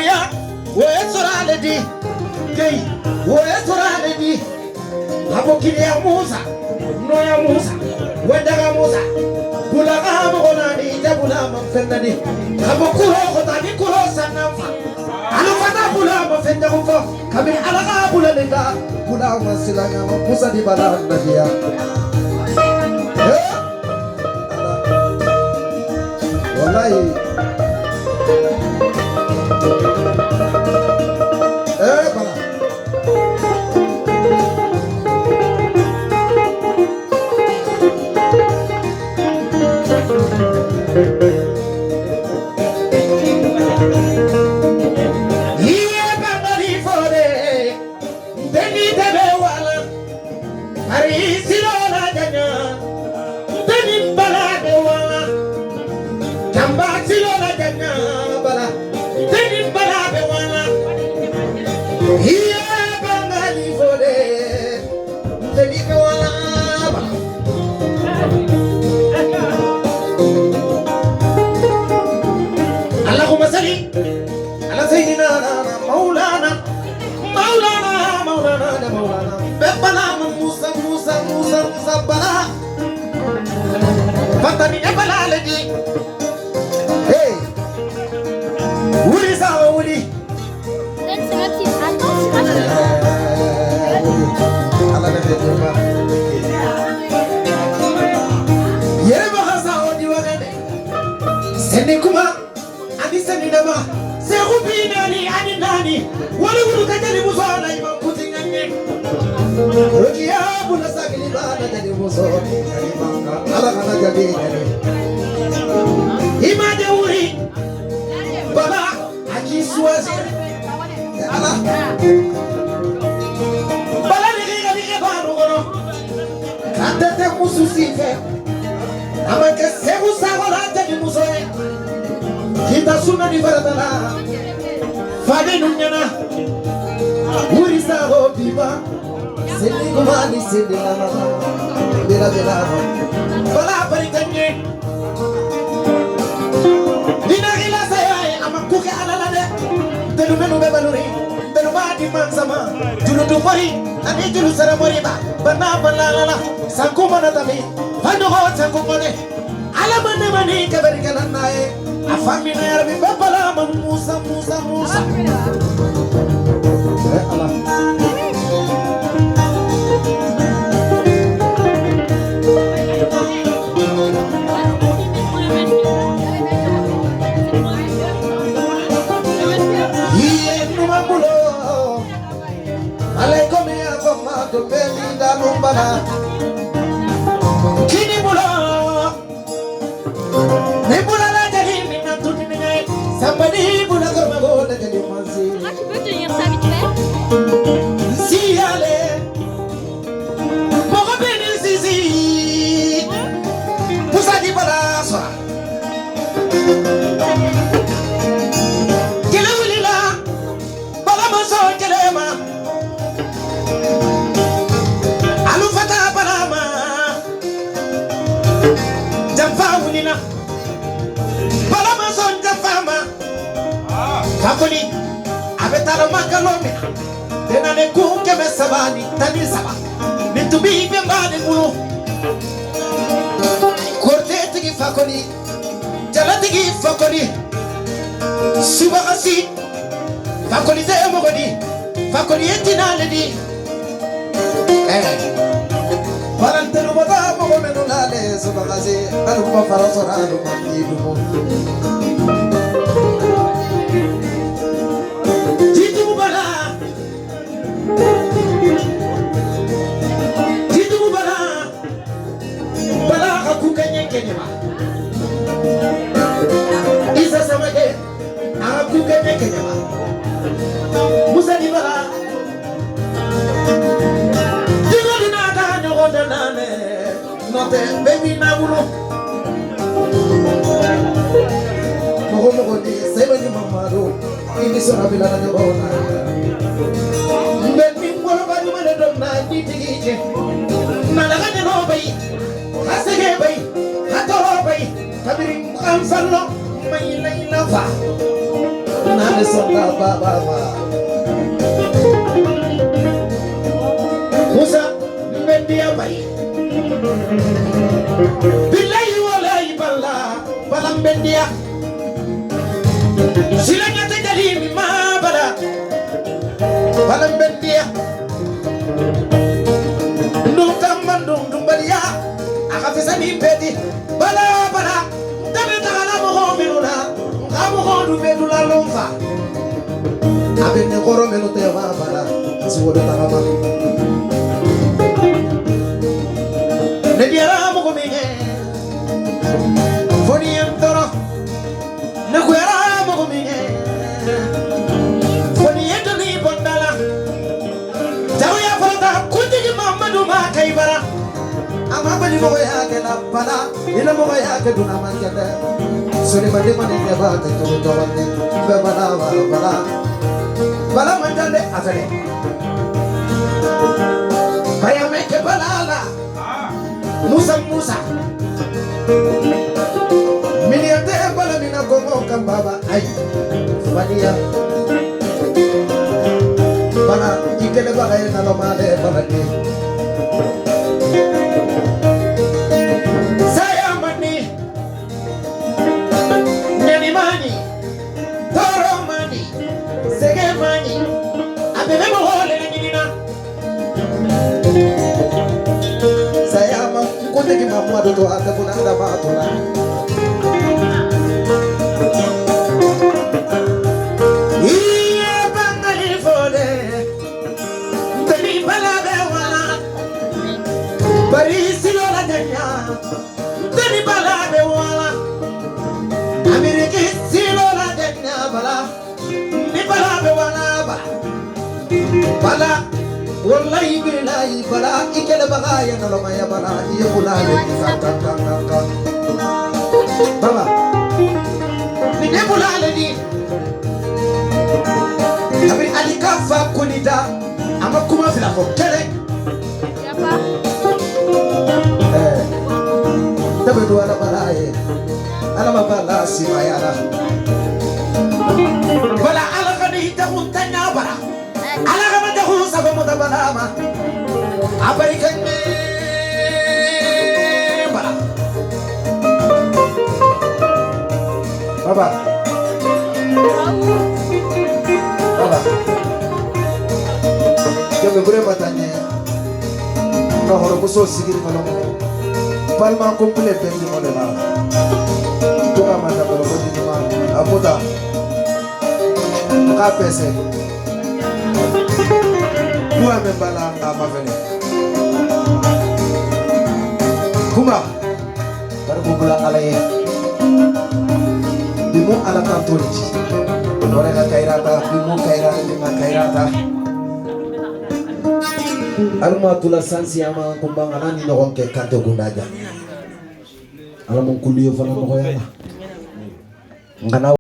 Jagoya o ye sɔrɔ ale di Gueye o ye sɔrɔ ale di Abokiriya Musa Noya Musa Wendaga Musa Bulaga mɔgɔ naani jabula ma fɛn naani ka bɔ kuro kota ni kuro sannafa alufata bula ma fɛn jago fɔ kabini ala ka bula nin da bula ma silamɛ ma Musa di bala nabiya. Wallahi. Eh, bala. Iye bangali fore, deni tebe wala, ari silo la janya, deni bala de wala, tamba silo la janya bala, deni bala de wala. Iye bangali fore, deni be wala bala. Allahumma salli ala sayyidina maulana maulana maulana maulana bebala Musa Musa Musa Musa bala fatani bala legi. Hey wuri sa wuri. C'est ma petite. Attends, c'est ma petite. Ala ne be ma yere ba sa odi wagane seni kuma ani seni nama segu binani ani nani wala wuru ka jali muso na ima kuti nganye rokiya bula sagli bana jali muso ni manga ala kana jali jali ima de wuri baba aji suwazi ala bala ni ga ni ga baru kono kante musu sife amake segu sagola jali muso e kita suna ni faratala fade nunyana wuri sago biba seni kumani seni lama bela bela bala barikanye dina ila saya amakuke alala de telu menu be baluri telu ma di mansama julu du mori ani julu sara mori ba bana bala la sanku mana tami fando ho sanku mone ala mane mane kabarikala nae afamina ya rabbi bala Musa Musa Musa. Eh Allah. Iye numambulo alaikum ya koma tupeli dalumbala kini bulo ni bula la jali minna tutini ngai somebody bula gorma go la jali mansi. Ah, tu peux tenir ça vite fait? Si ale mogo beni sisi Musa di bala so kele wulila bala maso kele ma alu fata bala ma jamfa wulila bala maso jamfa ma fakoni abetala makalo mina tenane ku keme sabani tani saba nitubi bembane mulu korte tigi fakoni jala tigi fakoni subakasi fakoni te mogodi fakoni etina ledi eh parantelu bata mogo menu lale subakasi aluma farasora aluma kidumo jitu bala jitu bala bala akukenye kenyema isa samake akukenye kenyema Musa di bala jigoli na ta nyogo nane note baby na wulo mogo mogo di sebe ni mamado ini sora bila na nyogo na mbe ni ngolo ba nyuma le dom na ni tigi na la ga no bay hasege bay hatoro bay kabiri am fallo may lay la fa na Ale sɔnna baba ma. Musa n bɛ diya bari. Bilayi walayi bala bala n bɛ diya. Sila ɲɛ tɛ jali min ma bala bala n bɛ diya. Ndum tamba ndum dumbaliya a ka fisa ni bɛɛ di bala bala n ta bɛ taga la mɔgɔ minnu na nka mɔgɔ dun bɛ dula lɔn fa. A bɛ ne kɔrɔ minnu tɛ wa bala sogo dɔ tagama. Ne diyara mɔgɔ min ye fo ni ye n tɔɔrɔ. Ne goyara mɔgɔ min ye fo ni ye doni bɔ n da la. Jagoya fɔlɔ kuntigi Mamadu ma kayibara. A ma bali mɔgɔ y'a kɛ la bala i la mɔgɔ y'a kɛ donna man kɛ dɛ. Sɔnni ma ni ne ba tɛ cogo dɔgɔnin n bɛ bala bala bala. Bala man jan dɛ a fɛnɛ. Bayame kɛ bala la. Musa Musa. Miliyɔn tɛ bala min na kɔngɔ kan baba ayi. Faniya. Bala i kɛlɛbaga ye naloma dɛ bala den. Saya man di. Ɲani man di. Tɔɔrɔ man di. Sɛgɛn man di. A bɛɛ bɛ mɔgɔ le ɲini na. Saya ma n kuntigi Mamadu to a tɛ kunna adama to la. Iye bangali fɔlɛ. Ntɛni bala bɛ wala. Bari silo la janya. Ntɛni bala bɛ wala. Ameriki silo la janya bala. Ni bala bɛ wala bala. Bala. Wallahi billahi bala i kɛlɛbaga ye nalomaya bala i ye kula le ka ka ka ka ka. Baba. Ni ne bula le di. Kabini Ali ka fa koni da a ma kuma fila fɔ kelen. Ne bɛ don Ala bala ye. Ala ma bala simaya la. Bala Ala ka ni jago tanya bara. Ala ka ma jago sago mo da bala ma. A barika ɲɛ bara. Baba. Baba. Kɛmɛ bure ma taa ɲɛ. Nka hɔrɔnmuso sigiri kɔnɔ. Balima complet bɛɛ ɲɔgɔn de la. To ka ma dabɔrɔ ko di ɲuman. A ko ta. K'a pɛsɛ. Kuwa min b'a la nka a ma fɛnɛ. Kuma. Bari ko bila Ala ye. Bi mu Ala kan to de ci. Dɔwɛrɛ ka kayira ta, bi mu kayira bi ma kayira ta. Alima tula sansi ama kumba ngana ni ɲɔgɔn kɛ kante gunda ja. Ala mun kullu ye fana nɔgɔya la. Ngana